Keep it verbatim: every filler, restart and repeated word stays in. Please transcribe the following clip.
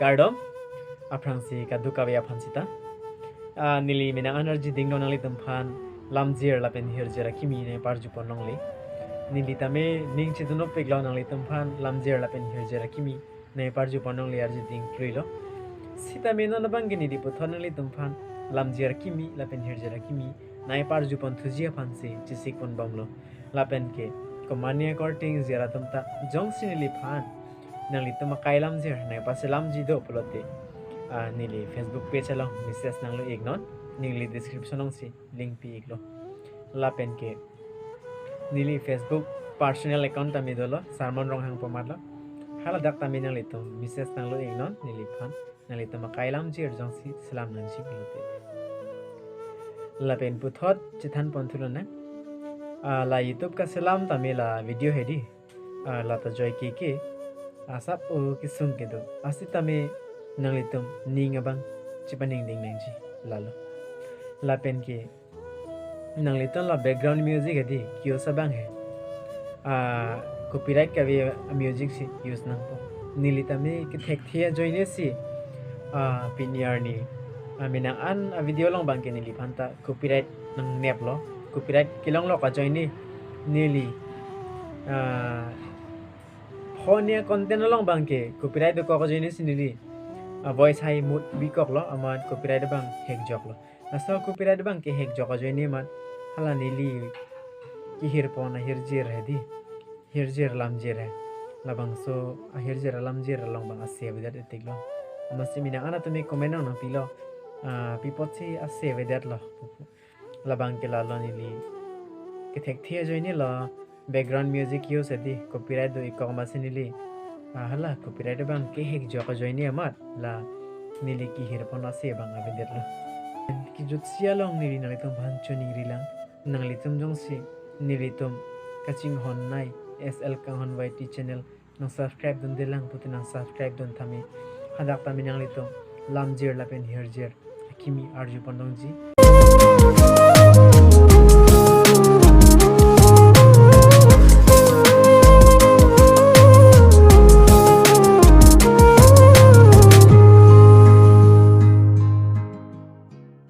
Kardom, aphrangsi kadokave aphan sita. Ah, neli menang an arjidinglo nanglitum aphan lamjir lapen hirjir akimi nangparjupon longle. Neli tame ning chedunopiklo nanglitum aphan lamjir lapen hirjir akimi nangparjupon longle arjiding kluilo. Sitame non abangke neli puthot nanglitum aphan lamjir akimi lapen hirjir akimi nangparjupon thuji aphansi chesikponbomlo. Lapenke komatne akorte ingjir atum ta jongsi neliphan nanglitum akai lamjir nangpaselamji do pulote, ah, neli Facebook page along message nanglo-iknon, neli description alongsi link pi-iklo. Lapenke neli Facebook personal account tame dolo, Sermon Ronghang pu amatlo. Haladak tame nanglitum message nanglo-iknon neliphan, nanglitum akai lamjir jongsi selam nangji pulote. Lapen puthot chethanpon thulonang. Ah, la YouTube kaselam tame la video hedi. Ah, la ta joike ke. Asap o kesung kedo. Lasi tame nanglitum ning abang chepaningding nangji lalo. Lapenke nanglitum la background music hedi, ke-use abang he. Ah, copyright kave a-music si use nangpo. Neli tame kethekthe ajoine si, ah, pini arni, ah, menang an a-video along abangke neliphan ta copyright nangneplo. Copyright kelonglok ajoine neli, ah, phone a-content along abangke copyright dokok ajoine si neli, ah, voice hai mut bikoklo, amat copyright abang hekjoklo. Laso copyright abangke hekjok ajoine amat hala neli kehirpon ahirjir hedi. Hirjir lamjir he. Labangso ahirjir alamjir along abang ase avedet etiklo. Amatsi menang an atum comment nangpilo. Ah, pi apotsi ase avedetlo. Labangke lalo neli kethekthe ajoinelo background music use hedi copyright do-ikok amatsi neli, ah, hala copyright abangke hekjok ajoine amat la neli kehirpon ase abang avedetlo. Kejutsi along neli nanglitum aphan choningrilang, nanglitum jongsi nelitum kachinghonnei S L Kanghon Y T channel nangsubscribe dundelang pulote nangsubscribe dun tame. Hadak tame nanglitum lamjir lapen hirjir akimi arjupon longji.